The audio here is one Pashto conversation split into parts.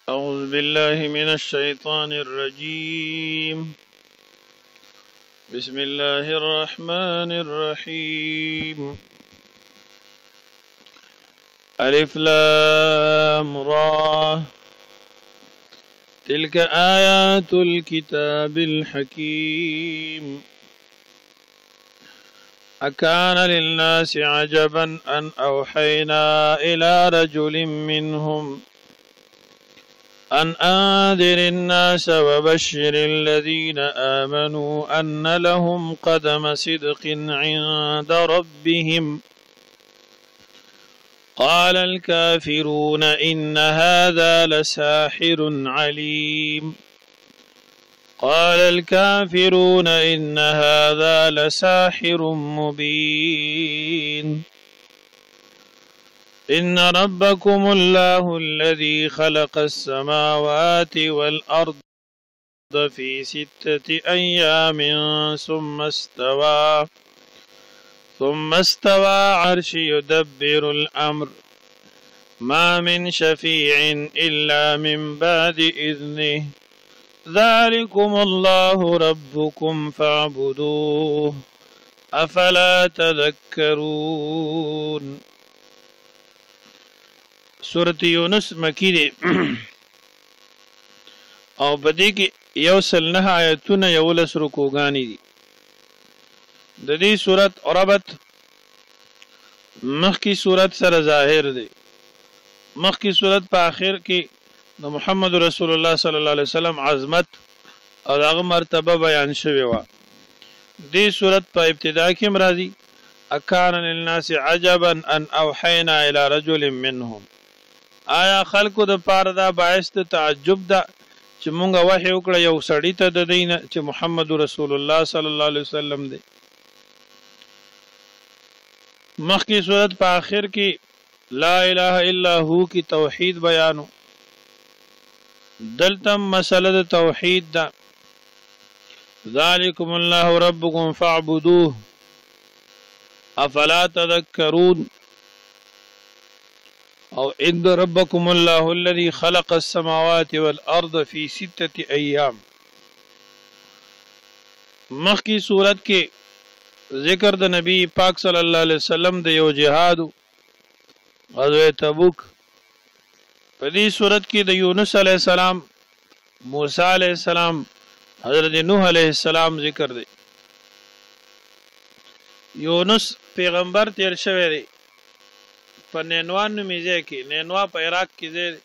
أعوذ بالله من الشيطان الرجيم. بسم الله الرحمن الرحيم. ألف لام را. تلك آيات الكتاب الحكيم. أكان للناس عجبا أن أوحينا إلى رجل منهم أن أنذر الناس وبشر الذين آمنوا أن لهم قدم صدق عند ربهم. قال الكافرون إن هذا لساحر عليم. قال الكافرون إن هذا لساحر مبين. إن ربكم الله الذي خلق السماوات والأرض في 6 أيام ثم استوى عرش يدبر الأمر. ما من شفيع إلا من بعد إذنه. ذلكم الله ربكم فاعبدوه أفلا تذكرون. سورة یونس مکی دی او په دې کې 109 آیتونه 11 رکوګانې دي. د دې سورت ربط مخکې سورت سره ظاهر دی. مخکې سورت په آخر کې د محمد رسول الله صلی الله علیه وسلم عظمت او د هغه مرتبه بیان شوې وه. دې سورت په ابتدا کې هم راځي، اکان للناس عجبا ان اوحینا الی رجل منهم. آیا خلکو د پاره دا باعث د تعجب ده چې مونږ وحی وکړه یو سړي ته د دین چې محمد رسول الله صلی الله علیه وسلم دی. مخکې صورت په آخر کې لا اله الا هو کی توحید بیانو. دلته مسله د توحید ده. ذالکم الله ربکم فاعبدوه افلا تذکرون. او ان ربکم الله الذي خلق السماوات والارض في 6 ایام. مخکی صورت کې ذکر د نبی پاک صلی الله علیه وسلم د یو جهاد غزوه تبوک. په دې صورت کې د یونس علیه السلام، موسی علیه السلام، حضرت نوح علیه السلام ذکر دی. یونس پیغمبر تیر شوی دی په نینوا نومي ځای کې، نینوا په عراق کې ځای دی.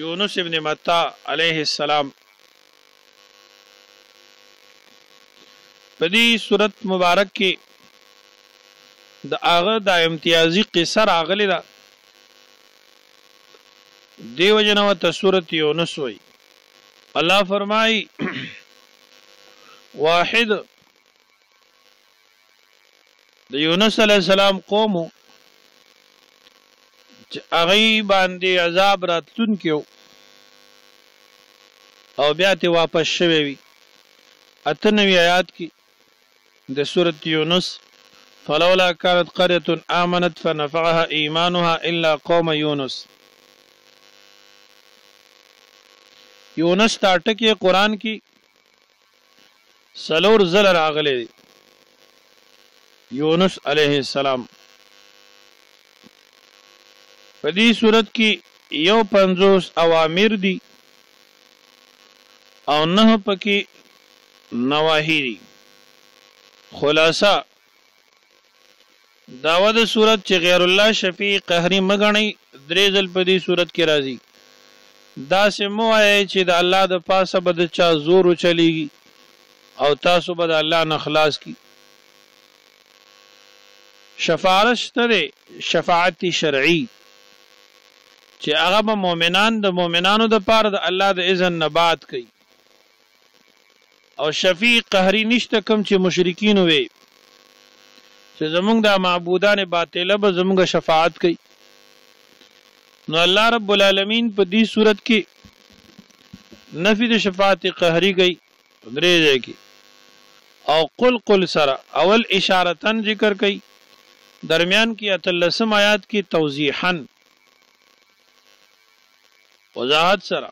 یونس ابن متا علیه السلام په دې صورت مبارک کې د هغه د امتیازي قصه راغلې ده. دې وجې نه ورته سورت یونس وایي. الله فرمایي واحد د یونس علیه السلام قوم چې هغوی باندې عذاب راتلونکی او بیا ترې واپس شوی وي. 98 آیات کې د سورة یونس، فلولا كانت قرية آمنت فنفعها إيمانها إلا قوم یونس. یونس دا ټکی قرآن کې 4 ځله راغلی دی. یونس علیه السلام په دې صورت کې 51 اوامر دي او 9 پکې نواهی دي. خلاصه داوه د صورت چې غیر الله شفیع قهري مګڼئ 3 ځل په دې صورت کې راځي. داسې مه وایئ چې د الله د پاسه به د چا زور وچلېږي او تاسو به د الله نه خلاص کړي. شفارش شته دی، شفاعت شرعي، چې هغه به مؤمنان د مؤمنانو دپاره د الله د اذن نه بعد کوي. او شفیع قهري نشته کوم چې مشرکین وي چې زمونږ دا معبودان باطله به زمونږ شفاعت کوي. نو الله رب العالمین په دې صورت کې نفي د شفاعت قهري کوي 3 ځای کې، او قل قل سره اول اشارتاً ذکر کوي، درمیان کې 18 آیات کې توضیحاً. وضاحت سره.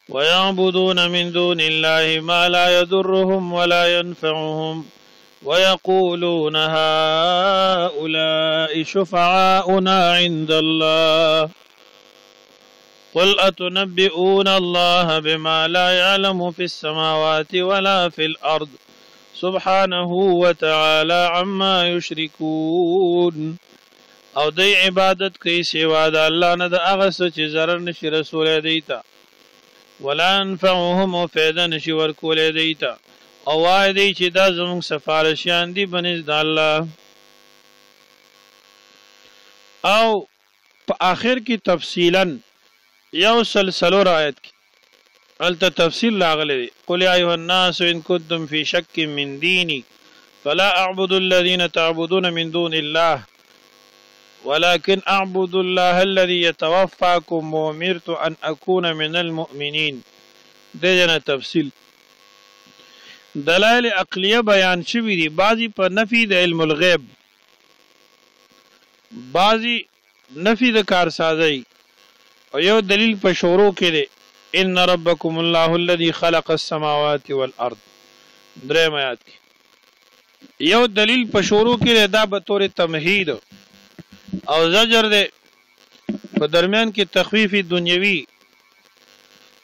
ويعبدون من دون الله ما لا يضرهم ولا ينفعهم ويقولون هؤلاء شفعاؤنا عند الله قل أتنبئون الله بما لا يعلم في السماوات ولا في الأرض سبحانه وتعالى عما يشركون. او دی عبادت کوي سوا د الله نه د هغه څه چې ضرر نشي رسولی دی ته، ولا انفعهم او فایده نشي ورکولی دی ته، او وایي دی چې دا زموږ سفارشیان دي په نزد الله. او په آخر کې تفصیلا یو سلسلور آیت کې هلته تفصیل راغلی دی. قل یا ایها الناس ان کنتم فی شک من دینی فلا اعبد الذین تعبدون من دون الله ولكن اعبد الله الذي يتوفاكم وامرت ان اكون من المؤمنين. دې نه تفصیل دلائل عقلیه بیان شوي دي، بعضی په نفي د علم الغیب، بعضی نفي د کارسازۍ، او یو دلیل په شروع کې دی ان ربکم الله الذي خلق السماوات والارض، دریم آیات کې یو دلیل په شروع کې دی، دا به طور تمهید او زجر دی. په درمیان کې تخویف دنیوي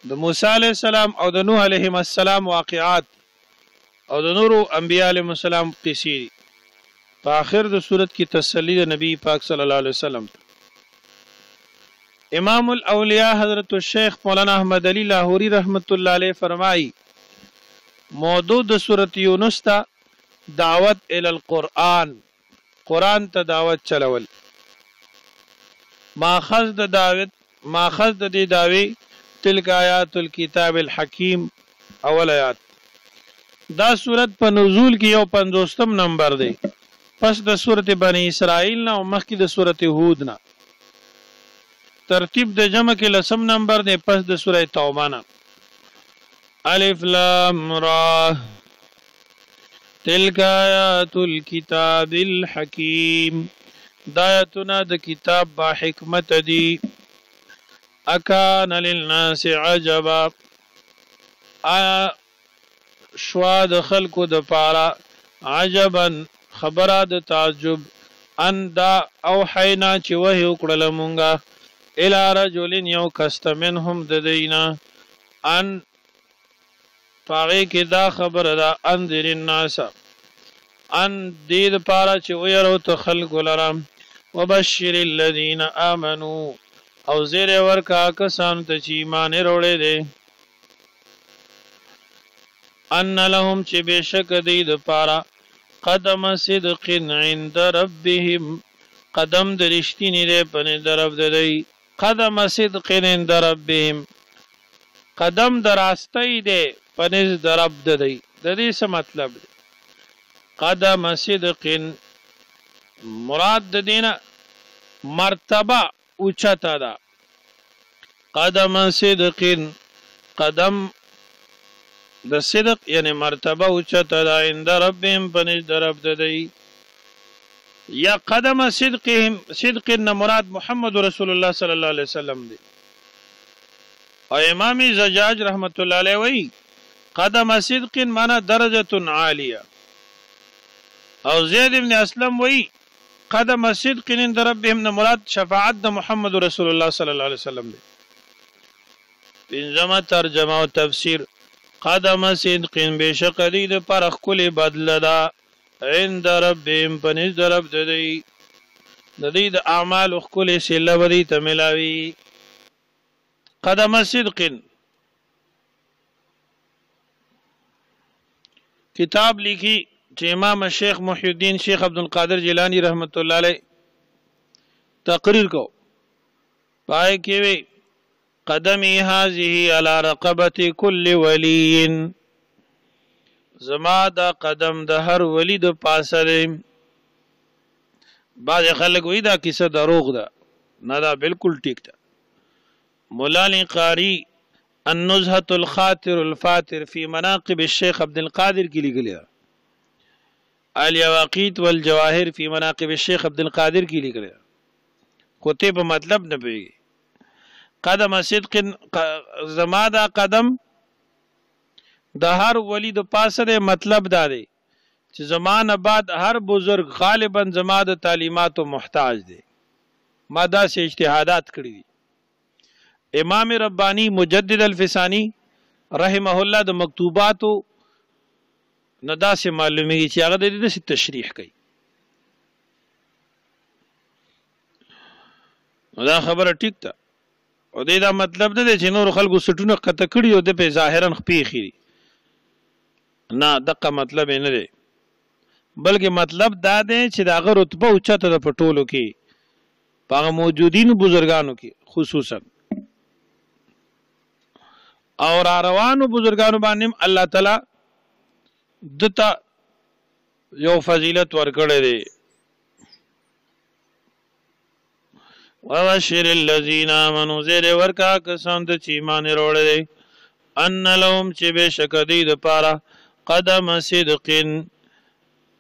د موسی علیه السلام او د نوح علیهم السلام واقعات او د نورو انبیاء علیهم السلام قصې دي. په آخر د صورت کې تسلی د نبی پاک صلی الله علیه وسلم ته. امام الاولیاء حضرت الشیخ مولانا احمد علی لاهوری رحمت الله علیه فرمایي موضوع د سورت یونس ته دعوت الی القرآن، قرآن ته دعوت چلول. ماخذ د دعوت، ماخذ د دې دعوی تلک آیات الكتاب الحکیم اول آیات. دا سورت په نزول کې یو پنځوستم نمبر دی، پس د سورت بنی اسرائیل نه او مخکې د سورت هود نه. ترتیب د جمع کې لسم نمبر دی، پس د سورة توبه نه. الف لام را تلک آیات الكتاب الحکیم، دا آیتونه د کتاب با حکمت دي. اکان للناس عجبا، آیا شوا د خلکو د پاره عجبا خبره د تعجب، ان دا اوحینا چې وحی وکړله مونږه الی رجل یو کس ته منهم د دوی نه، ان په هغې کې دا خبره ده انذر الناس، ان دې دپاره چې ویرو ته خلکو لره، وبشر الذین آمنو او زیری ورکا کسانو ته چې ایمان یې راوړی دی، ان لهم چې بېشکه دوی دپاره قدم صدق عند ربهم، قدم د رښتیني دی په نزد رب د دوی. قدم صدق عند ربهم، قدم د راستۍ دی په نزد رب د دوی. د دې څه مطلب دی؟ قدم صدق مراد د دې نه مرتبه اوچته ده. قدم صدق، قدم د صدق یعنی مرتبه اوچته ده عند ربهم په نزد رب د دوی. یا قدم صدقهم، صدق نه مراد محمد رسول الله صلی الله علیه وسلم دی. او امام زجاج رحمت الله علیه وایي قدم صدق معنا درجه عالیه. او زید ابن اسلم وایي قدم صدق عند ربهم نه مراد شفاعت د محمد رسول الله صلی الله علیه وسلم دی. پنځمه ترجمه او تفسیر قدم صدق بېشکه دوی دپاره ښکلې بدله ده عند ربهم په نزد رب د دوی، د دوی د اعمالو ښکلې صله به دوی ته ملاوي. قدم صدق کتاب لیکي چې امام شیخ محی الدین شیخ عبدالقادر جیلانی رحمت الله علیه تقریر کو، پای کې وی قدمی هذه علی رقبة كل ولی، زما دا قدم د هر ولی د پاسه دی. بعض خلک وایي دا کیسه دروغ ده، نه دا بالکل ټیک ده. مولا علی قاری النزهة الخاطر الفاتر فی مناقب الشیخ عبد القادر کې لیکلی ده، الیواقیت والجواهر فی مناقب الشیخ عبد القادر کې لیکلی ده، خو ته په مطلب نه پوهېږي. قدم صدق، زما دا قدم د هر ولی د پاسه دی. مطلب دا دی چې زما نه بعد هر بزرګ غالبا زما د تعلیماتو محتاج دی. ما داسې اجتهادات کړي دي. امام ربانی مجدد الفسانی رحمه الله د مکتوباتو نه داسې معلومیږي چې هغه د دې داسې تشریح کوي. نو دا خبره ټیک ده، او دې دا مطلب نه دی چې نور خلکو سټونه قطع کړي او د په ظاهرا خپې خېری نه، دقه مطلب نه دی، بلکې مطلب دا دی چې د هغه رتبه اوچته ده په ټولو کې، په هغه موجودینو بزرګانو کې خصوصا او را روانو بزرګانو باندې الله تعالی دته یو فضیلت ورکړی دی. وبشر الذین آمنوا، زیر ورکا کسان ته چې ایمان وروړي دي، ان لهم، چې بشک دی د پاره، قدم صدق،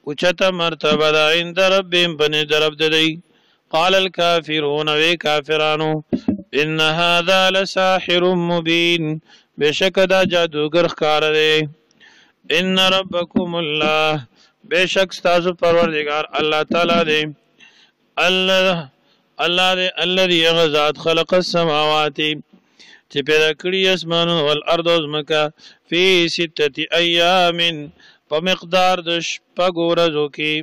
اوچته مرتبه ده، عند ربهم، بنی درب دی. قال الكافرون، وی کافرانو، ان هذا لساحر مبین، بشک دا جادوګر ښکار دی. ان ربکم الله، بشک تاسو پروردگار الله تعالی دی، الله الله دی، الذي غزاد خلق السماوات، چې پیدا کړی اسمانونه، والارض، زمکا، فی سته ایام، په مقدار د شپږ ورځو کې.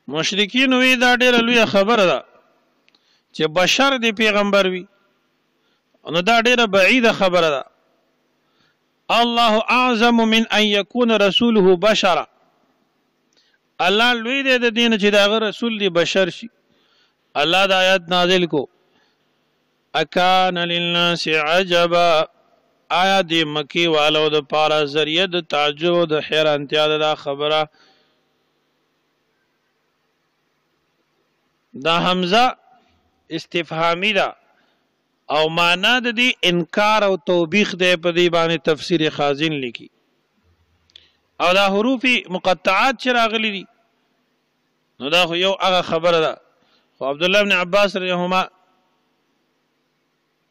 مشرکین وی دا ډیره لویه خبره ده چې بشر دی پیغمبر وي، نو دا ډیره بعیده خبره ده. الله اعظم من ان يكون رسوله بشرا، الله لوی دی د دین چې دا رسول دی بشر شي. الله د آیات نازل کو، اکان للناس عجبا، آیا دی مکی والو د پاره ذریعہ د تعجب او د حیرانتیا دا خبره؟ دا حمزه استفهامی ده او معنا د دې انکار او توبیخ دی، په دې باندې تفسیر خازن لیکي. او دا حروف مقطعات چې راغلي دي، نو دا خو یو هغه خبره ده، خو عبد الله بن عباس رضی الله عنهما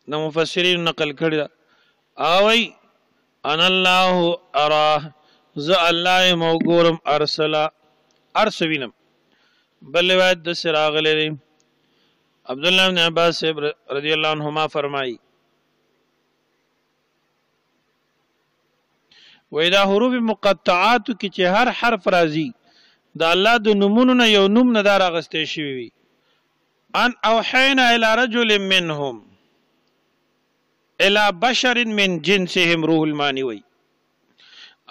د مفسرین نقل کړی ده، هغه وایي انا الله اراه، زه الله مو ګورم، ارسلا ارس وینم. بل روایت د سراغلی دی، عبد الله بن عباس رضی الله عنهما فرمایي، وای دا حروف مقطعات کې چې هر حرف راځي، د الله د نومونو نه یو نوم نه دا راغستې شوی وي. ان اوحینا الى رجل منهم، الى بشر من جنسهم، روح المانی وی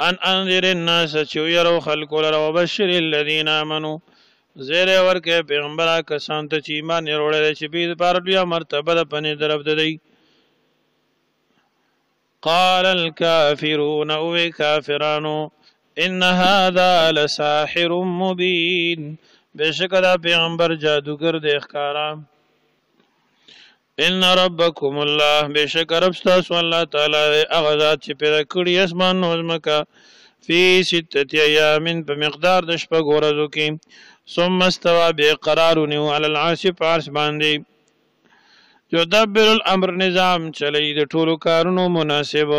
ان انذر الناس، چې يرو خلق لره، وبشر الذين امنوا، زیر ورکه پیغمبره کسان ته چې ایمان یې وروړل، چې به پر بیا مرتبه د پني درب دی. قال الكافرون، او کافرانو، ان هذا لساحر مبين، بشک دا پیغمبر جادوګر دی ښکارا. ان ربکم الله، بشک رب تاسو الله تعالی هغه ذات چې پیدا کړی اسمان او ځمکه، فی سته ایام، په مقدار د شپږ ورځو کې، ثم استوى، بقرار نیو، علی العرش، په عرش باندې، یدبر الامر، نظام چلی د ټولو کارونو مناسب،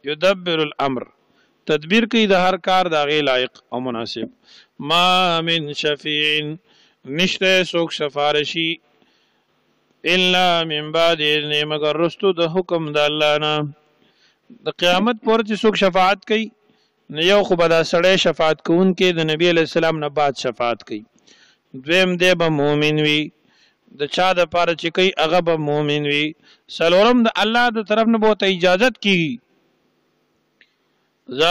یدبر الامر، تدبیر کوي د هر کار د غی لایق او مناسب. ما من شفیع، نشته څوک سفارشي، الا من بعد اذن، مگر رستو د حکم د الله نه. د قیامت پر چې څوک شفاعت کوي، نو یو خو به دا سړی شفاعت کوونکی د نبی علیہ السلام نه بعد شفاعت کوي، دویم دی به مؤمن وي، د چا د پاره چې کوي هغه به مؤمن وي، څلورم د الله د طرف نه به ته اجازت کیږي. د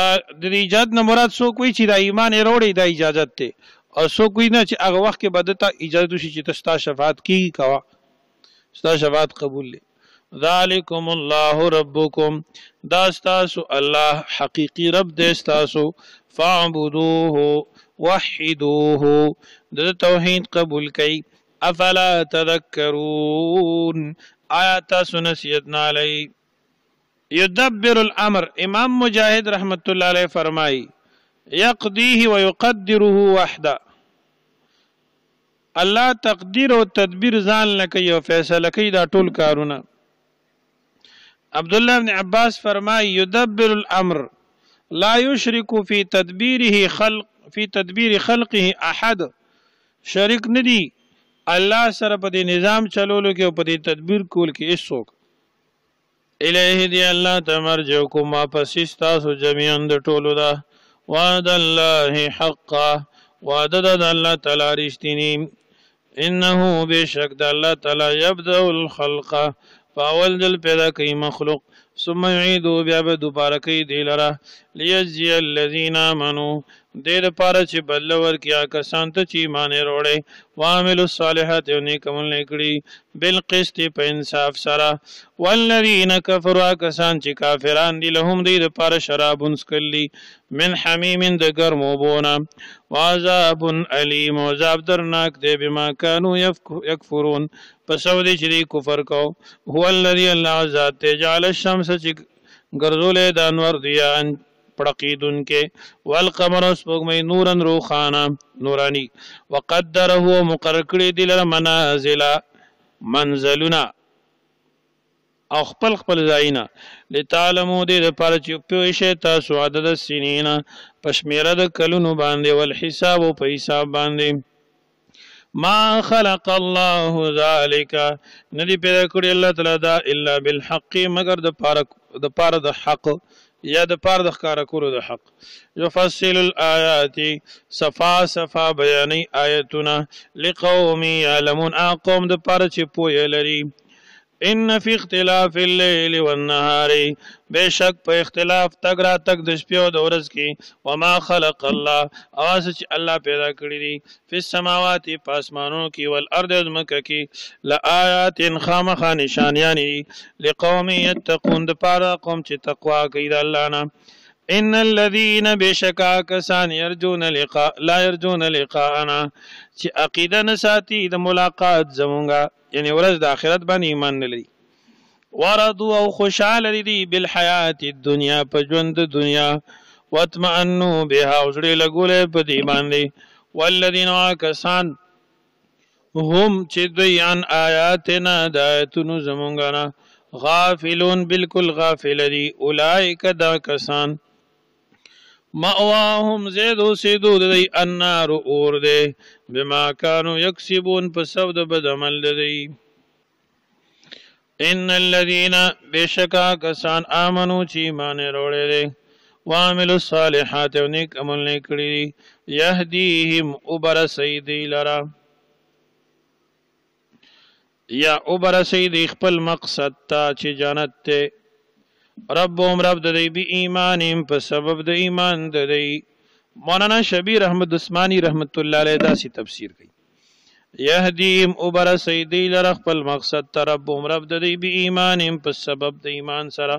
دې اجازت نه مراد څوک وي چې دا ایمان یې راوړي، دا اجازت دی، او څوک وي نه چې هغه وخت کې به ده ته اجازت وشي چې ته ستا شفاعت کیږي، کوه، ستا شفاعت قبول دی. ذالکم الله ربکم، دا ستاسو الله حقیقی رب دی ستاسو، فاعبدوه وحدوه، د توحید قبول کئ. افلا تذکرون، آیا تاسو نصیحت نه لئ؟ یدبر الامر، امام مجاهد رحمت الله علیه فرمایي، یقضیه ویقدره وحده. الله تقدیر او تدبیر ځان لکه یو فیصله کوي دا ټول کارونه. عبد الله بن عباس فرمای يدبر الامر لا يشرك في تدبيره خلق في تدبير خلقه احد، شریک ندی الله سره په دې نظام چلولو کې او په دې تدبیر کول کې هیڅوک. الیه دی الله ته مرجعکم، واپس ستاسو جميعا د ټولو ده. وعد الله حقا، وعده ده د الله تعالی رښتینی. انه بشک د الله تعالی یبدأ الخلق، په اول ځل پیدا کوي مخلوق، ثم يعيده، بیا به دوباره کوي دی لره، ليجزي الذين آمنوا، دې لپاره چې بدله ورکړي هغه کسان ته چې ایمان یې راوړی، وعملوا الصالحات، او نیک عملونه یې کړي، بالقسط، په انصاف سره. والذین کفروا، هغه کسان چې کافران دي، لهم، دوی لپاره شراب څښل دي، من حمیم، د ګرمو اوبو نه، وعذاب الیم، او عذاب درناک دی، بما کانوا یکفرون، په سبب دې چې دوی کفر کو. هو الذی، الله ذات دی، جعل الشمس، چې ګرځولی د انور ضیاء پړقیدونکې، والقمر، سپوږمۍ، نورا، روښانه نورانی، وقدره، مقرر کړي دي لره، منازل، منزلونه او خپل خپل ځایونه، لتعلمو، دې لپاره چې پوه شئ تاسو، عدد السنین، په شمېره د کلونو باندې، والحساب، او په حساب باندې. ما خلق الله ذلك، ندی پیدا کړی الله تعالی دا، الا بالحق، مگر د پاره د حق یا د پاره د ښکارا کولو د حق. یفصل الآیات، صفا صفا بیانې آیتونه، لقوم یعلمون، قوم د پاره چې پوهه لري. ان فی اختلاف الليل والنهار، بشک په اختلاف تګ را تګ د شپې او د ورځ کې، وما خلق الله، او هغه چې الله پیدا کړی دي، فی السماوات، په اسمانونو کې، والارض، ځمکه کې، لآیات، خامخا نشانیان دي، لقوم یتقون، د پاره قوم چې تقوا کوي د الله نه. ان الذين، بشکا کسان، يرجون لقاء لا يرجون لقاءنا، چې عقیده نه ساتي د ملاقات زمونږه، یعنی ورځ د آخرت باندې ایمان نه لري، ورضوا، او خوشاله دي، بالحیات الدنیا، په ژوند د دنیا، واطمئنوا بها، او زړه لګولې په دې باندې، والذین، کسان، هم، چې دوی، عن آیاتنا، د آیتونو زمونږ نه، غافلون، بالکل غافل دي، اولئک، دا کسان، مأواهم، زید اوسېدو د دوی، النار، اور دی، بما کانوا یکسبون، په سبب د بد عمل د دوی. ان الذين، بشکا کسان، آمنو، چې ایمان یې راوړی دی، وعملوا الصالحات، او نیک عملونه یې کړي دي، یهدیهم، وبرسوي دوی لره یا وبرسوي دوی خپل مقصد ته چې جنت دی، ربهم، رب د دوی، بایمانهم، په سبب د ایمان د دوی. مولانا شبیر احمد عثماني رحمت الله علیه داسې تفسیر کوي: یهدیهم، وبرسوي دوی لره خپل مقصد ته، ربهم، رب د دوی، بایمانهم، په سبب د ایمان سره،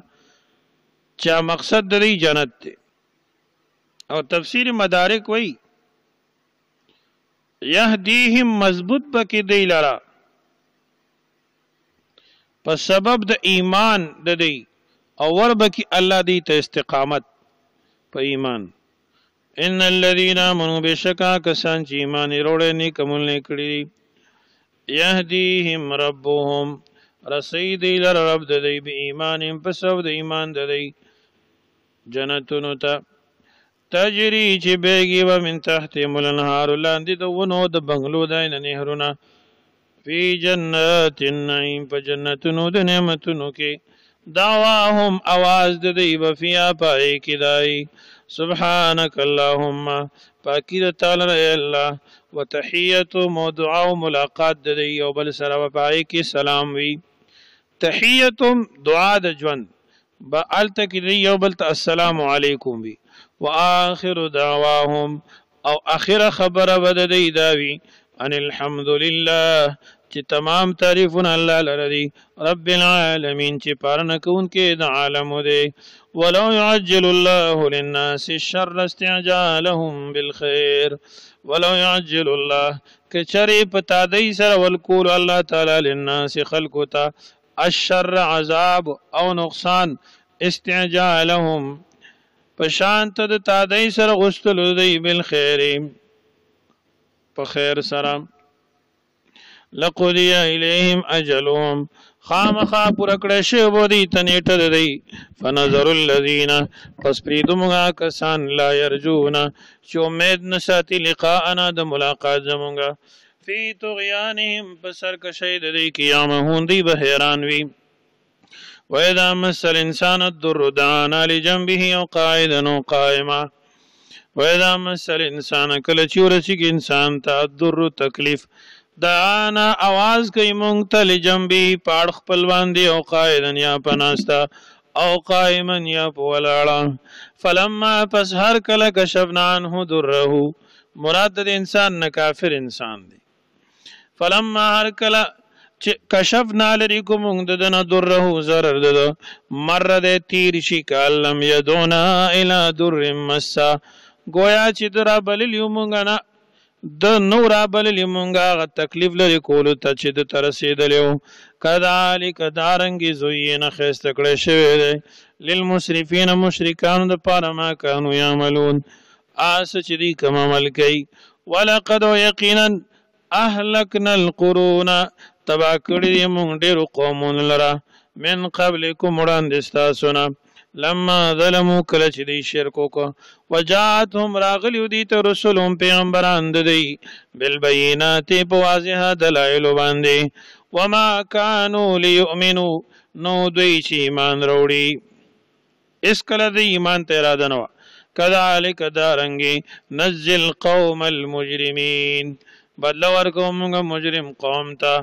چې مقصد د دوی جنت دی. او تفسیر مدارک وایي یهدیهم، مضبوط بکی دی لره په سبب د ایمان د دی، او وربکی الله دی ته استقامت په ایمان. ان الذين امنوا، بشکا کسان چې ایمان یې راوړی، نیک عملونه یې کړي دي، يهديهم ربهم، رسي دی لره رب د دی، بایمانهم، په سبب د ایمان د دی، جنتونو ته، تجری، چې بیگی و، من تحتهم الانهار، لاندې د ونو د بنگلو د نهرونه، فی جنات النعیم، په جنتونو د نعمتونو کې. دعواهم، اواز د دی به، فیها، پای کې دای، سبحانك اللهم، پاکی د تعالی ای الله، وتحیتهم، او دعا او ملاقات د دی او بل سره په پای کې سلام وي. تحیتهم، دعا د ژوند به الته کې دی یو بل ته السلام علیکم وي. واخر دعواهم، او اخره خبره به د دی دا وي، ان الحمد لله، چې تمام تعریفونه الله لره دي، رب العالمین، چې پالنه کوونکی د عالم دی. ولو يعجل الله للناس الشر استعجالهم بالخير، ولو يعجل الله، کچری په تادی سره ولکول الله تعالی، للناس، خلقو ته، الشر، عذاب او نقصان، استعجالهم، پشانت د تادی سره غستلو دی، بالخير، په خیر سره. لقضی الیهم اجلهم، خامخا پوره کړی شوی به دوی ته نېټه د دوی. فنظر الذین، پس پرېږدو موږ هغه کسان، لا یرجون، چې امید نه ساتي، لقاءنا، د ملاقات زمونږ، فی طغیانهم، په سرکشۍ د دوی کې، یعمهون، دوی به حیران وي. وإذا مس الإنسان الضر دعانا لجنبه أو قاعدا أو قائما. وإذا مس الإنسان، کله چې ورسیږي انسان ته الضر تکلیف، دعانا، اواز کوي مونږ ته، لجنبه، په اړخ خپل باندې، او قاعدا، یا په ناسته، او قائما، یا په ولاړه. فلما، پس هر کله، کشفنا عنه ضره، مراد د انسان نه کافر انسان دی، فلما، هر کله چې، کشفنا، لري کوم د دنه، ضره، ضرر ده، مر، د تیر شي، کأن لم يدعنا الى ضر مسه، گویا چې درا بللی مونږ نه د نو را بللی مونږ هغه تکلیف لري کولو ته چې د ترسیدلی. کذالک، دارنګي، زین، ښایسته کړی شوی دی، للمسرفین، مشرکانو د پاره، ما کانوا یعملون، اس چې دی کوم عمل کوي. ولقد، یقینا، اهلکنا القرون، تبا کړی دی مونږ ډیرو قومونو لره، من قبلکم، وړاندې ستاسو نه، لما ظلموا، کله چې دی شرک وکړو، وجاءتهم، راغلی دی ته، رسولهم، پیغمبران د دی، بالبينات، په واضحه دلایل باندې، وما كانوا ليؤمنوا، نو دوی چې ایمان وروړي، اس کله د ایمان ته اراده نه. کذالک، دارنګي، نجزي القوم المجرمين، بدل ورکو موږ مجرم قوم ته.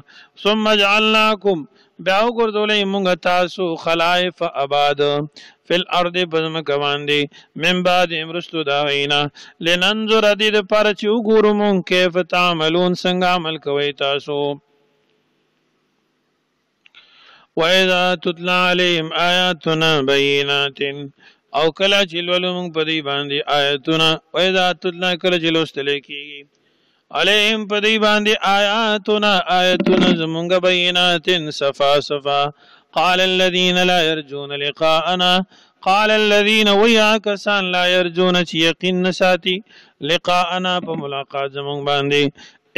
ثم جعلناکم، بیا وګرځولې موږ تاسو، خلائف، آباد، فی الارض، پزمکه باندې، من بعد، وروستو د هغې نه، لننظر، دې دپاره چې وګورو موږ، کیف تعملون، څنګه عمل کوئ تاسو. وَإِذَا تُتْلَى عَلَيْهِمْ آيَاتُنَا بَيِّنَاتٍ، او کله چې لولو موږ په دې باندې آیتونه، وَإِذَا تُتْلَى، کله چې لوستل کېږي، علیهم، په دې باندې، آیاتنا، آیتونه زمونږ، بینات، صفا صفا، قال الذين لا يرجون لقاءنا، قال الذين، ویا کسان، لا يرجون، چې یقین نساتی، لقاءنا، په ملاقات زمونږ باندې،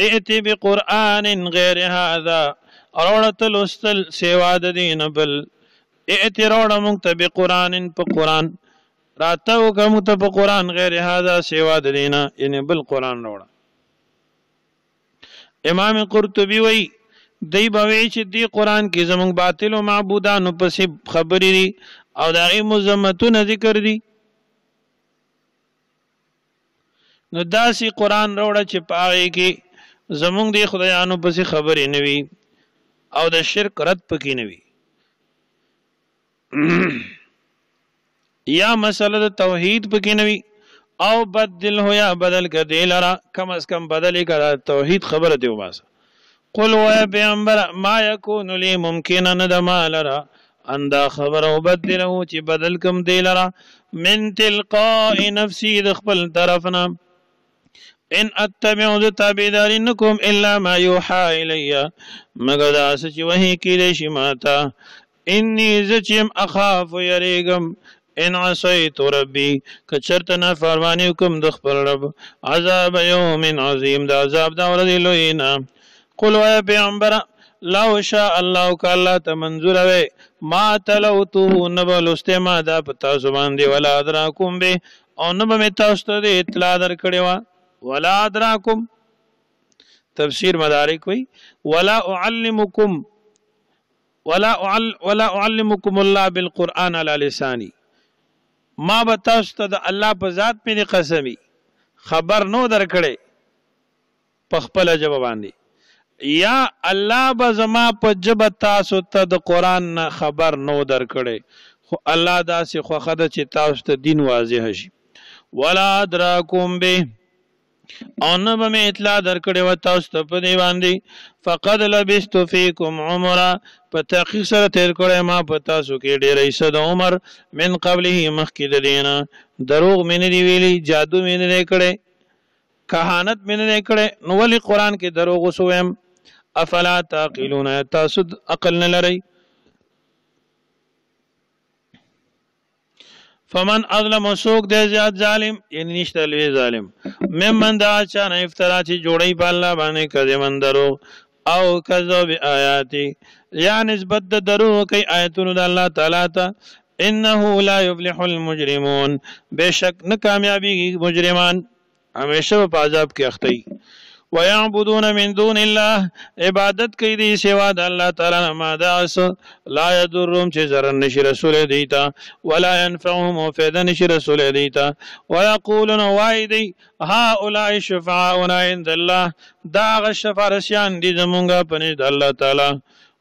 ائت بقرآن غیر هذا، روړه تلوستل سیوا د دین بل، ائت، روړه مونږ ته، بقرآن، په قرآن راته وکړه مونږ ته، په قرآن، غیر هذا، سیوا د دینه، یعنی بل قرآن روړه. امام قرطبي وی دی به چې دی قرآن کې زمونږ باطل او معبودانو پسې خبرې دي او د هغې مذمتونه ذکر دي، نو داسې قرآن راوړه چې په هغې کې زمونږ دی خدایانو پسې خبرې نه وي او د شرک رد پکې نه وي، یا مسله د توحید پکې نه وي، او بدله، یا بدل که دی لرا، کم از کم بدل کړه، توحید خبره دی وباسه. قل، وای پیغمبر، ما یکون لی، ممکن نه د ما لرا، ان، دا خبره، وبدله، چې بدل کم دی لرا، من تلقاء نفسی، د خپل طرفنا، ان اتبع، ز تابعداري نکوم، الا ما یوحى الی، مگر دا چې وحی کړي شي ماته، انی، زه چې یم، اخاف، یریږم، ان عصیت ربی، که چرته نافرمانی وکم د خپل رب، عذاب یوم عظیم، د عذاب د ورځې لوی نه. قل، وای پیغمبر، لو شاء الله، که الله ته منظور وي، ما تلوته، نه به لوستی ما دا په تاسو باندې، ولا ادراکم به، او نه به مې تاسو ته د اطلاع درکړې وه، ولا ادراکم، تفسیر مدارک وی، ولا اعلمکم، ولا اعلمکم الله بالقران على لساني، ما به تاسو ته د الله په ذات مې قسمی خبر نو درکړي په خپل ژبه باندې، یا الله به زما په ژبه تاسو ته د قران نه خبر نو درکړي، خو الله داسې خوښه ده چې تاسو ته دین واضح شي. ولا ادراکم به، او نه به مې اطلاع درکړې وه تاسو ته په دې باندې. فقد لبست فیکم عمرا، په تحقیق سره تیر کړی ما په تاسو کې ډېره حصه د عمر، من قبله، مخکې د دې نه، دروغ مې نه دي ویلي، جادو مې نه دی کړی، کهانت مې نه دی کړی، نو ولې قرآن کې دروغ وسویم؟ افلا تعقلون، تاسو عقل نه لرئ؟ فمن اظلم، سوک دی زیات ظالم؟ یعنی نشته لوی ظالم، ممن، دا چا نه، افترا، چې جوړی په الله باندې، کذبا، درو، او کذب بیااتی، یا نسبت د درو کوي آیتونو د الله تعالی ته، انه لا یفلح المجرمون، بشک نه کامیابی مجرمان، همیشه په عذاب کې اخته. ويعبدون من دون الله، عبادت کوي دي سوا د الله تعالی نه، ما داس لا يضرهم، چې ضرر نشي رسول دی تا، ولا ينفعهم، او فایده نشي رسول دی تا. ويقولون، وای دی، هؤلاء شفعاؤنا عند الله، دا غ شفارسیان دي زمونږه پنځ د الله تعالی.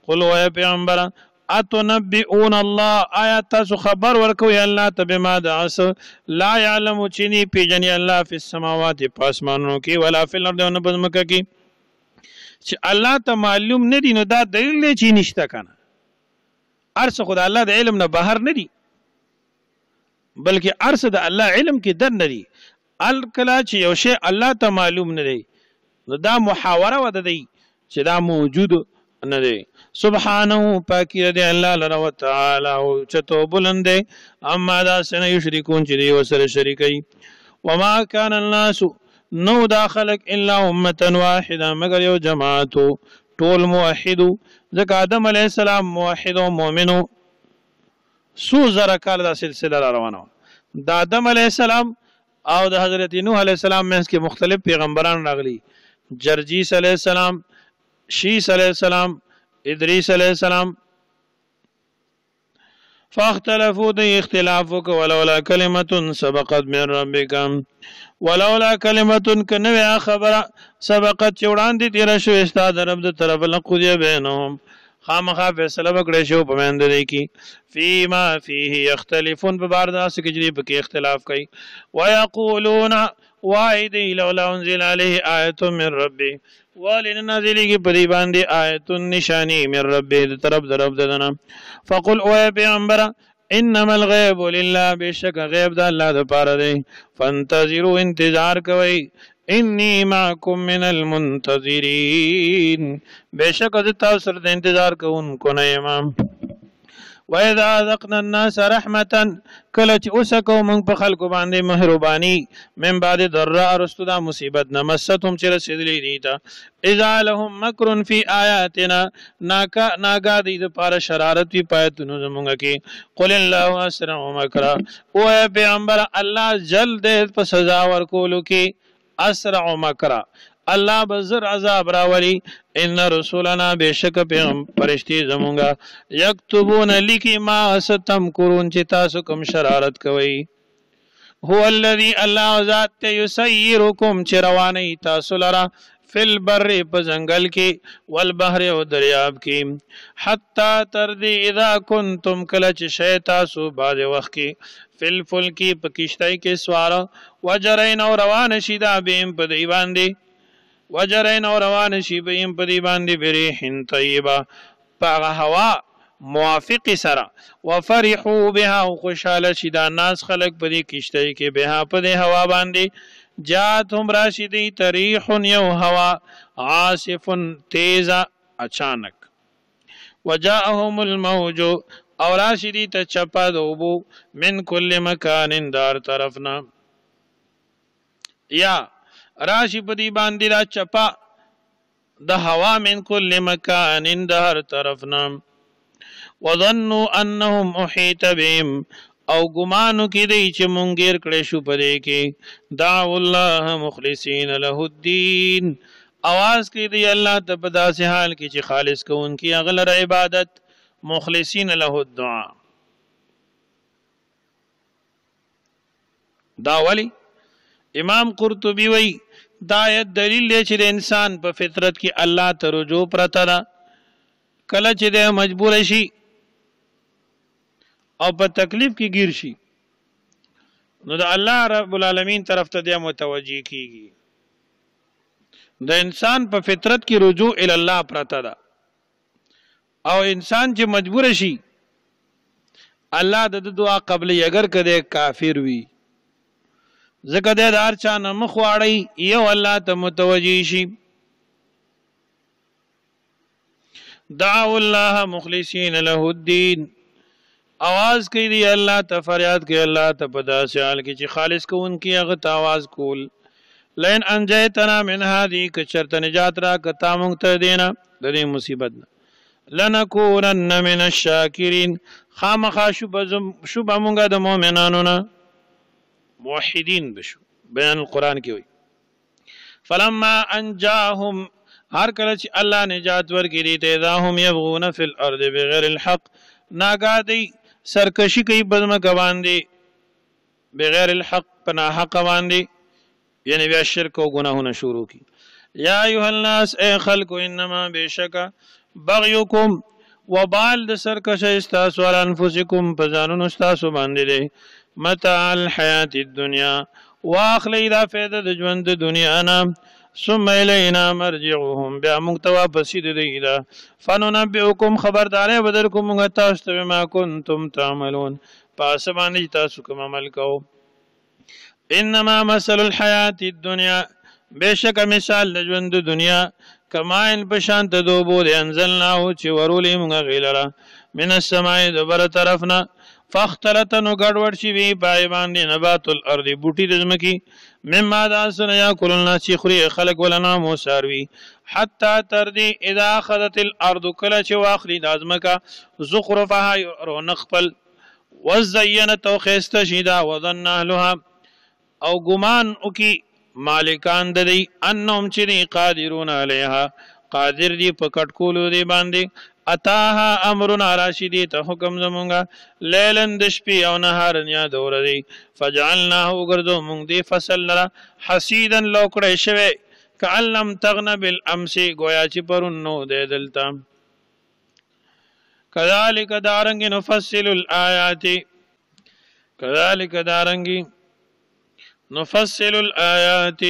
قل، وای پیغمبر، اتنبئون الله، آیا تاسو خبر ورکوي الله ته، بما دعس لا يعلم، چینی پیجنې الله، فی السماوات، پاسمانونو کې، ولا فی الارض، نو پزمکه کې، چې الله ته معلوم نه دي؟ نو دا دلیل دی چې نشته کنه. ارس خدای الله د علم نه بهر نه دي، بلکې ارس د الله علم کې در نه دي. ال کلا چې یو شی الله ته معلوم نه دی، نو دا محاوره وده دی چې دا موجود نه دی. سبحانه، پاکی دی الله لره، وتعالى، او چتو بلند دی، اما دا سنه یشرکون، چې دی وسره شریکي. وما كان الناس، نو دا خلق، الا امه واحده، مگر یو جماعت، ټول موحدو، ځکه آدم علی السلام موحد او مؤمنو. سو زره کال دا سلسله را روانه. د آدم علی السلام او د حضرت نوح علی السلام منځ کې مختلف پیغمبران راغلي، جرجیس علی السلام، شیس علیہ السلام، ادریس علیہ السلام. فاختلفوا، دی اختلاف وک. ولولا کلمه سبقت من ربک، ولولا کلمه، کنه خبره، سبقت، چې وړاندې تیر شو استاد رب د طرف، لقضی بینهم، خامخا فیصله وکړي شو په مند دی کې، فيما فيه يختلفون، په بار داس کې چې په کې اختلاف کوي. ويقولون، وای دی، لولا انزل عليه آیه من ربي، ولن نازلېږي په دې باندې آیت، نشانی، من ربه، د طرف د رب دنه. فقل، او پیغمبر، انما الغیب لله، بشک غیب د الله د پاره دی، فانتظروا، انتظار کوي، انی معکم من المنتظرین، بشک د تاسو سره د انتظار کوونکو نه یم. واذا ذقنا الناس رحمتا، کله چې اوسکو موږ په خلکو باندې مهرباني، من بعد ضراء، رستو دا مصیبت نه، مستهم، چې رسیدلې دي ته، اذا لهم مکر فی آیاتنا، ناکا ناګا دی د پاره شرارت وی پایتونو زمونږ کې. قل الله اسرع مکرا، او پیغمبر، الله جلد په سزا ورکولو کې، اسرع مکرا، الله بزر عذاب راولي. ان رسولنا، بشک پیغام پرشتي زمونږه، یكتبون، لکی، ما ستم کرون، چې تاسو کوم شرارت کوي. هو الذي، الله ذات ته، يسيركم، چې رواني تاسو لرا، فی البر، په ځنګل کې، والبحر، او دریاب کې، حتا تر دې، اذا کنتم، کله چې شی تاسو بعد وخت کې، فی الفلک، په کشتۍ کې سوار، وجرین، او روان شي دا، بهم، په دی باندې، وجرین، او روان شي، بهم، په دی باندې، بریح طیبه، په هوا موافق سره، وفرحوا بها، او خوشاله شي دا ناس خلق په دې کشتۍ کې، بها، په دې هوا باندې، جات هم، راشدی، تریح، یو هوا، عاصف، تیزه، اچانک، وجاءهم الموج، او راشدی ته چپا د اوبو، من کل مکان، دار طرفنا، یا راشي په دې باندې دا چپا د هوا، من کل مکان، د هر طرفنا، وظنوا انهم احيط بهم، او ګمانو کې دی چې مونږ غیر کړې شو پدې کې، دعوا الله مخلصین له الدين، اواز کې دی الله ته په داسې حال کې چې خالص کوونکی غلر عبادت، مخلصین له الدعاء. دا ولی امام قرطبي وی دا آیت دلیل دی چې د انسان په فطرت کې الله ته رجوع پرته ده. کله چې دی مجبور شي او په تکلیف کې گیر شي، نو د الله رب العالمین طرف ته دی متوجه کیږي. د انسان په فطرت کې رجوع ال الله پرته ده، او انسان چې مجبور شي، الله د دعا قبلې، اگر کده کافر وي، ځکه د هر چا نه مخ واړی، یو الله ته متوجي شي. دعوا الله مخلصین له الدين، اواز کوي دی الله ته، فریاد کوي الله ته په داسې حال کې چې خالص کوونکی هغه ته اواز کول. لئن انجیتنا من هذه، که چرته نجات را کتا مونږ ته دینا د دې مصیبت نه، لنکونن من الشاکرین، خامخا شو به مونږه د مؤمنانو نه، موحدین بشو. بیان القرآن کې وي فلما انجاهم، هر کله چې الله نجات ورکړي دي ته، اذا هم یبغون فی الارض بغیر الحق، ناګه دی سرکشي کوي په ځمکه باندې، بغیر الحق، په ناحق باندې، یعنی بیا شرک او ګناهونه شروع کی. یا ایها الناس، ای خلق، انما بشکا بغیکم، وبال د سرکشه استاسو، علی انفسکم، په ځانونو ستاسو باندې دی. متاع الحیات الدنیا، واخلی دا فایده د ژوند د دنیا نه. ثم الینا مرجعهم، بیا موږ ته واپسې د دوی ده. فننبئکم، خبرداری به درکړو موږ تاسو ته، بما کنتم تعملون، په هغه باندې چې تاسو کوم عمل کوو. انما مثل الحیات الدنیا، بشک مثال د ژوند د دنیا، کماین پشان ته دوبو دی، انزلناه، چې ورولې موږ هغې لره، من السماء، د بره طرف نه، فاختلط، نو ګډوډ شي، به پای باندې، نبات الارض، بوټي د ځمکې، مما، دا سنه، یاکل الناس، چې خوري خلک، ولنعام، څاروي، حتی تر دې، اذا اخذت الارض، کله چې واخلي دا ځمکه، زخرفها، رونق خپل، وزینت، او ښایسته شي دا، وظن اهلها، او ګمان وکي مالکان د دی، انهم، چې دی، قادرون علیها، قادر دی په کټ کولو دی باندې، اتاها امرنا، راشي دی ته حکم زمونږه، لیلا، د شپې، او نهارا، یا د ورځې، فجعلناه، وګرځو مونږ دی فصل لره، حصیدا، لو کړی شوی، کأن لم تغن بالامس، گویا چې پرون نو دی دلته. کذالک، دارنګ، نفصل الآیات، کذالک، دارنګ، نفصل الآیات،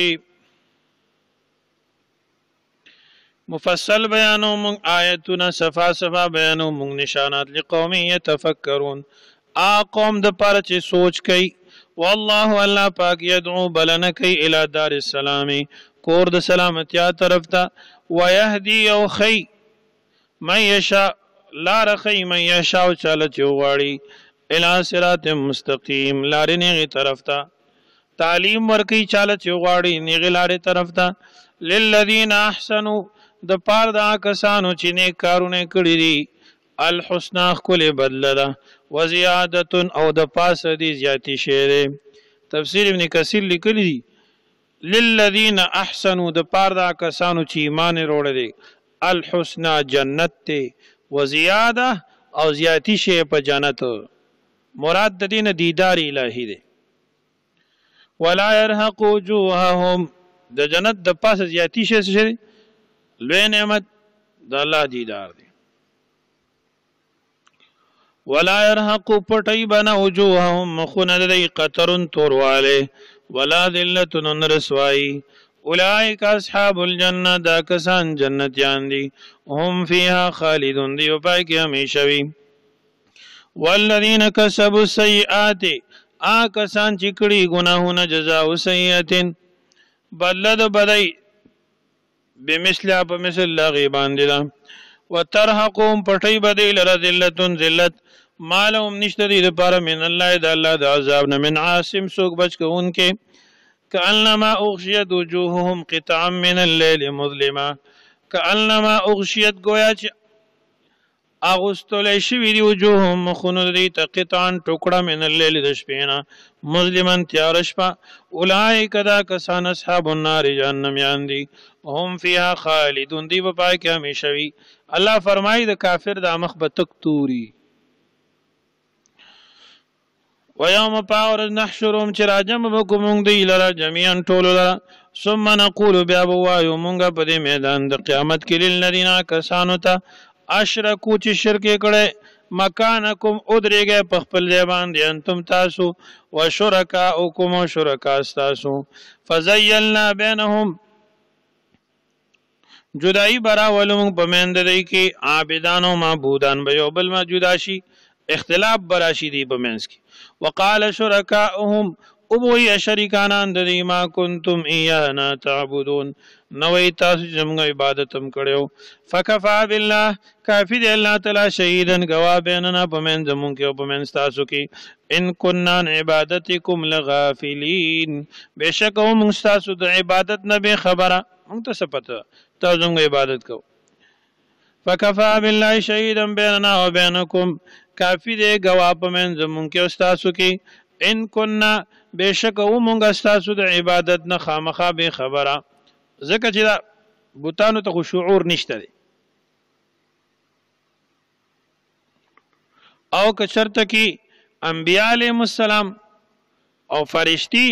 مفصل بیانو مونږ آیتونه، صفا صفا بیانو مونږ نشانات، لقوم یتفکرون، آ قوم د پاره چې سوچ کوي. والله، الله پاک، یدعو، بلنه کوي، الی دار السلام، کور د سلامتیا طرف ته، ويهدي، او خی، من یشاء، لار ښیي، من یشاء، چاله چې وغواړي، الی صراط مستقیم، لارې نیغې طرف ته تعلیم ورکوي، چاله چې وغواړي نیغې لارې طرف ته. للذین احسنوا، د پاره د کسانو چې نیک کارونه کړي دي، الحسنا، ښکلې بدله ده، وزیادت، او د پاسه دی زیاتی شی دی. تفسیر ابن کثیر لیکلی دی، للذین احسنوا، د پاره د کسانو چې ایمان وروړي دی، الحسنا، جنت ته، وزیاده، او زیاتی شی په جنت، مراد د دین دیدار الهی دی. ولا يرهق وجوههم، د جنت د پاسه زیاتی شی څه دی؟ لوی نعمت د الله دیدار دی. ولا يرهق، پټي بنا، وجوههم، مخونه د دی، قتر، تورواله، ولا ذلت، رسوائی. اولئک اصحاب الجنه، دا کسان جنتیان دي، هم فیها خالدون، دی پای کې همیشه وي. والذین کسبوا السیئات، آ کسان چې کړي ګناهونه، جزاء سیئه، بدله د بدی، بمثلها، په مثل هغې باندې ده، وترهقهم، پټي بدی لره، ذلت، ذلت، ما لهم، نشته دی دپاره، من الله، د الله د عذاب نه، من عاصم، څوک بچ کوونکی. کأنما اغشیت وجوههم قطعا من الليل مظلما، کأنما اغشیت، گویا چې اغوستلی شوي دي، وجوههم، مخونو د دوی ته، قطعا، ټوکړه، من الليل، د شپې نه، مظلما، تیاره شپه. اولئک، دا کسان، اصحاب النار، جهنميان دي، هم فیها خالدون، دی په پای کې همیشه وي. الله فرمایي د کافر د مخ به تک توري. ويوم، پاور، نحشرهم، چې راجم به کو مونږ دی لره، جميعا، ټول لره، ثم نقول، بیا به وایو مونږ په دې میدان د قیامت کې، للذین، کسانو ته، اشرکو، چې شرک کړي، مکانکم، ادریږئ په خپل ځای باندې، انتم، تاسو، وشرکاؤکم، او شرکا ستاسو. فزیلنا بینهم، جدائی براولو موږ په مند دی کې، عابدان او معبودان به یو بل ما جدا شي، اختلاف براشي دی په منځ کې. وقال شرکاؤهم، او وی شریکانان د دې، ما کنتم ایانا تعبدون، نو وی تاسو چې زموږ عبادت هم کړو. فکفا بالله، کافی دی الله تعالی شهیدن گواه بیننا په منځ زموږ کې او په منځ تاسو کې، ان كنا عن عبادتکم لغافلین، بشک او موږ تاسو د عبادت نه به خبره، موږ ته څه پته تاسو زموږ عبادت کو. فکفا بالله شهیدا بیننا و بینکم، کافی دی گواه په منځ زموږ کې او تاسو کې، ان كنا، بشک او موږ تاسو د عبادت نه خامخا به خبره، ځکه چې دا بوتانو ته خو شعور نشته دی. او که چرته کې انبیاء علیهم السلام او فرشتي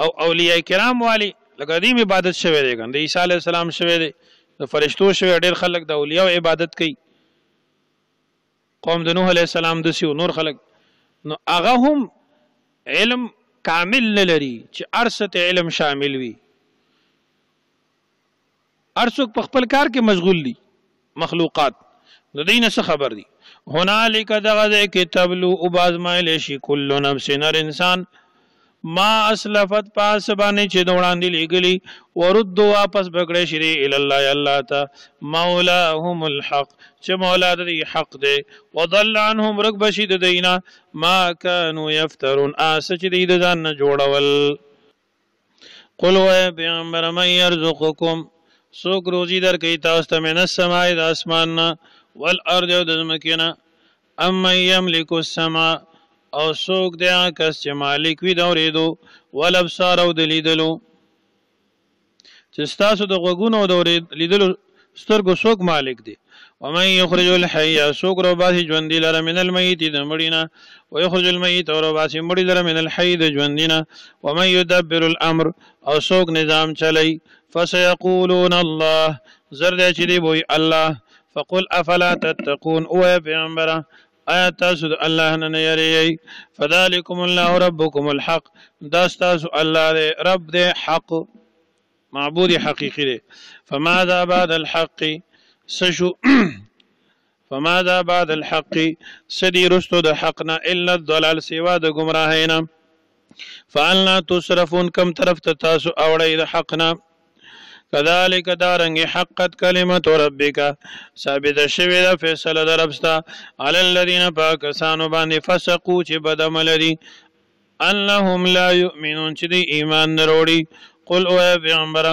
او اولیاء کرام والی لکه دې عبادت شوی دی کنه، د عیسی علی السلام شوی دی، د فرشتو شوی، ډیر خلک د اولیاء عبادت کوي، قوم د نوح علی السلام د سیو نور خلک، نو هغه هم علم کامل نه لري چې ارسته علم شامل وي. ارڅوک په خپل کار کې مشغول دي مخلوقات، نو دین څه خبر دي. هنالک دغه ځای کې تبلو او بازمایل شي کل نفس نر انسان ما اسلفت پاس باندې چې د وړاندې لیږلي، ورد واپس بکړې شي ال الله الله ته مولاهم الحق، چې مولا د دې حق دی، وضل عنهم رک بشي د دینا ما كانوا يفترون، اس چې دې د ځان نه جوړول. قل و پیغمبر من يرزقکم، څوک روزي درکوي تاسو ته من السماء د اسمان نه، والارض او د ځمکې نه، امن یملک السمع، او څوک دی هغه کس چې مالک وي د اورېدو، والابصار او د لیدلو، چې ستاسو د غوږونو او د لیدلو سترګو څوک مالک دی. ومن یخرج الحی، څوک راوباسي ژوندي لره من المیت د مړي نه، ویخرج المیت او راوباسي مړي لره من الحی د ژوندي نه، ومن یدبر الامر او څوک نظام چلی، فسیقولون الله، زر دی چې دی بوی الله. فقل افلا تتقون، ووایه پیغمبره آیا تاسو د الله نه نه یریږئ؟ فذلکم الله ربکم الحق، دا ستاسو الله دی، رب دی، حق معبود حقیقی دی. فماذا بعد الحق سشو، فماذا بعد الحق سدی رستو د حق نه الا الضلال سوا د گمراهۍ نه. فعلنا تصرفون، کم طرف ته تاسو اوړئ د حق نه. كذلك دارنګ حقت کلمت ربک، ثابت شوی دا فیصله د رب ستا علی الذین پاکسانو باندې فسقو چې بدعمل دي، انهم لا یؤمنون چې دی ایمان نه وروړي. قل او پیغمبر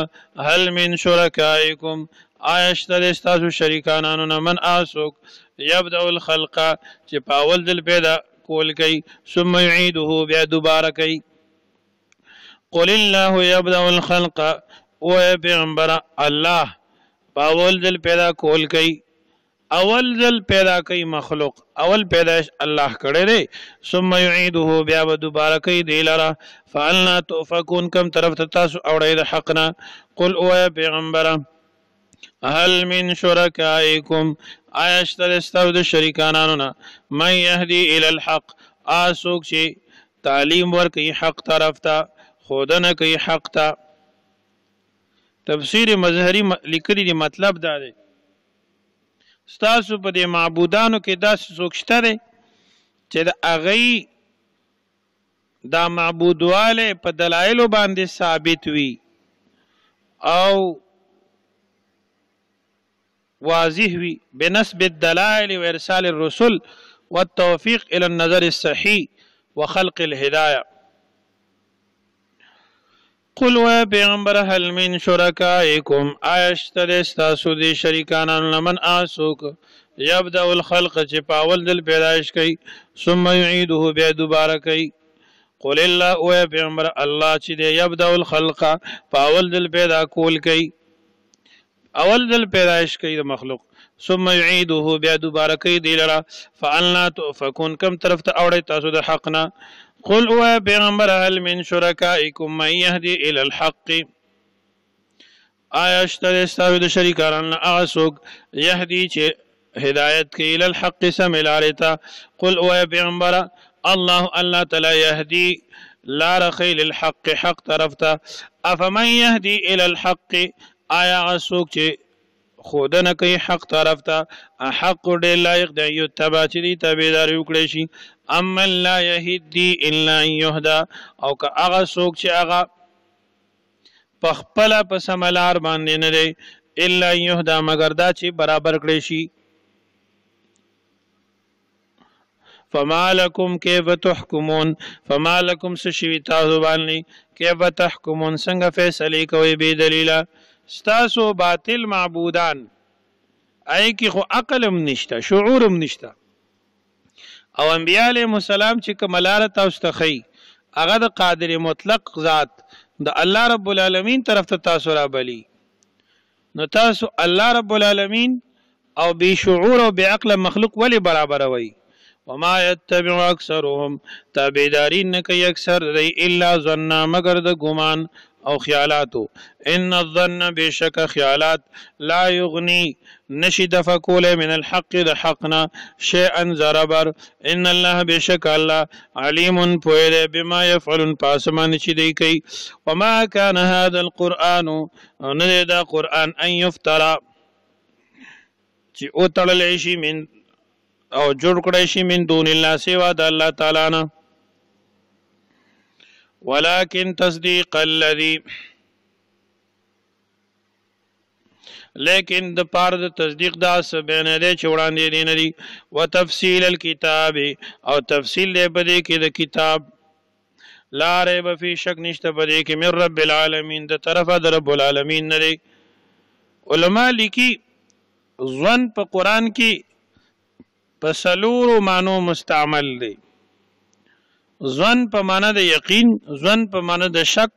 هل من شرکائکم، آیا شته د ستاسو شریکانانو نه من آسوک یبدأ الخلق چې په اول ځل پیدا کول کوي، ثم یعیده بیا دوباره کوي. قل الله یبدأ الخلق، او پیغمبر الله په اول ځل پیدا کول کوي، اول ځل پیدا کوي مخلوق، اول پیدائش الله کړی دی، ثم یعیده بیا به دوباره کوي دی لره. فأنا تؤفکون، کم طرف ته تاسو اوړئ د حق نه. قل او پیغمبره هل من شرکائکم، آیا شته د ستاسو د شریکانانو نه من یهدی الی الحق، آ څوک چې تعلیم ورکوي حق طرف ته، ښودنه کوي حق ته. تفسیر مظهری لیکلی دی، مطلب دا دی ستاسو په دې معبودانو کې داسې څوک شته دی چې د هغوی دا معبودوالی په دلایلو باندې ثابت وي او واضح وي، بنسب الدلائل وارسال الرسل والتوفيق الى النظر الصحيح وخلق الهدايه. قل و پیغمبر هل من شرکائکم، آیا شته د ستاسو د شریکانانو نه من آسوک یبدأ الخلق چې په اول ځل پیدایش کوي، ثم یعیده بیا دوباره کوي. قل الله او پیغمبر الله چې دی یبدأ الخلق په اول ځل پیدا کول کوي، اول ځل پیدایش کوي د مخلوق، ثم يعيده بیا دوباره کوي دی لره. فأنا تؤفكون، کم طرف ته اوړئ تاسو د حق نه. قل او پیغمبر هل من شرکائکم من يهدي الى الحق، آیا شته د ستاسو د شریکانو نه هغه څوک یهدي چې هدایت کوي الى الحق سمې لارې ته. قل او پیغمبر الله الله تعالی يهدي لار ښیي للحق حق طرف ته. افمن يهدي الى الحق، آیا هغه څوک چې ښودنه کوي حق طرف ته احق ډېر لایق دی یتبع چې دی تابعداري وکړی شي، امن لا یهدي الا ان یهدى، او که هغه څوک چې هغه په خپله په سمه لار باندې نه دی، الا ان یهدا، مګر دا چې برابر کړی شي. فما لکم کیف تحکمون، فما لکم څه شوي تاسو باندې، کیف تحکمون څنګه فیصلې کوئ بې دلیله. ستاسو باطل معبودان ای کې خو عقل هم نشته، شعور هم نشته، او انبیاء علیهم السلام چې کومه لاره تاسو ته ښیي هغه د قادر مطلق ذات د الله رب العالمین طرف ته تاسو رابلی، نو تاسو الله رب العالمین او بی شعور او بی عقل مخلوق ولی برابروي؟ وما يتبع اکثرهم، تابعداري نه کوي اکثر دی، الا ظن، مگر د ګمان او خیالاتو. ان الظن، بشک خیالات، لا یغنی، نشي دفع کولی، من الحق، د حق نه، شیئا، ذره بر. ان الله، بشک الله، علیم، پوه دی، بما يفعلون، پاس باندې چې دی کوي. وما كان هذا القرآن، او نه دا قرآن، ان یفترا، چې او تړل شي، من او جوړ کړی شي، من دون الله، سوا د الله تعالی نه، ولكن تصدیق الذي، لیکن د پار د تصدیق دا سبینه دی چې وړاندې دی نه دی، وتفصیل الكتاب، او تفصیل دی په دې کې د کتاب، لا ریب فی، شک نشته په دې کې، من رب العالمین، د طرفه د رب العالمین نه دی. علما لیکي ظن په قرآن کې په څلورو معنو مستعمل دی: ظن په معنی د یقین، ظن په معنی د شک،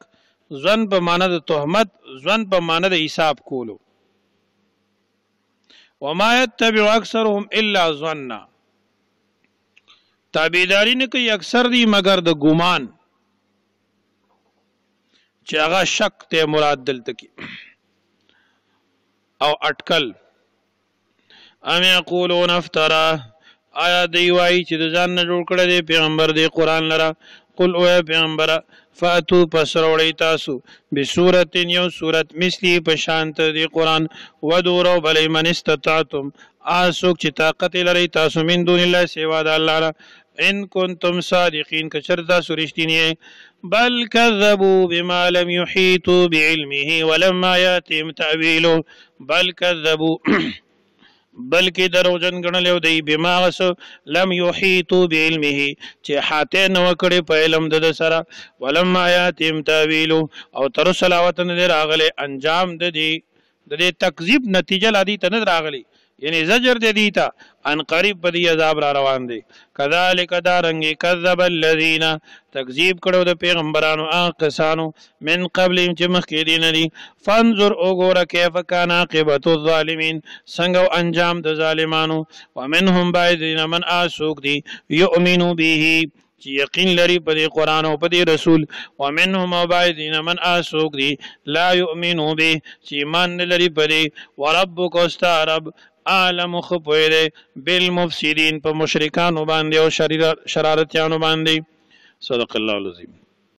ظن په معنی د تهمت، ظن په معنی د حساب کولو. وما يتبع اکثرهم الا ظنا، تابعداري نه کوي اکثر دي مګر د ګمان، چې هغه شک ته مراد دلته کی او اټکل. ام یقولون افترا، آیا دی وایي چې د ځان نه جوړ کړی دی پیغمبر دی قرآن لره؟ قل، او پیغمبر، فاتو، پس راوړئ تاسو، بسورت، یو سورت، مثلی، په شان ته دی قرآن، ودعوا، بلئ، من استطعتم، اسوک چې طاقت لرئ تاسو، من دون الله، سوا د الله نه، ان کنتم صادقین، که چېرته تاسو رښتیني. بل كذبوا بما لم يحيطوا بعلمه ولما ياتهم تأويله. بل كذبوا، بلکې دروغجن ګڼلی او دی، بما غس لم يحيطوا بعلمه، چې حاته نو کړي په علم د سره، ولما ياتهم تاويله، او تر صلوات نه راغله انجام د دې، د دې تکذیب نتیجه لا دي ته نه راغلی، یعنی زجر دی دی ته ان قریب په دی عذاب را روان دی. کذالک، دارنګ، کذب الذین، تکذیب کړو د پیغمبرانو هغه کسانو، من قبلهم، چې مخکې دي نه دي. فانظر، وګوره، کیف کان عاقبت الظالمین، څنګه انجام د ظالمانو. ومنهم، بعض من اسوک دي، یؤمنو به، چې یقین لري په دې قرآن او په دې رسول، ومنهم، او بعض من اسوک دي، لا یؤمنو به، چې ایمان نه لري په دې. وربک، استا رب، اعلم، خپوی دی، بالمفسدین، په مشرکانو باندې او شرارتیانو باندې. صدق الله العظیم.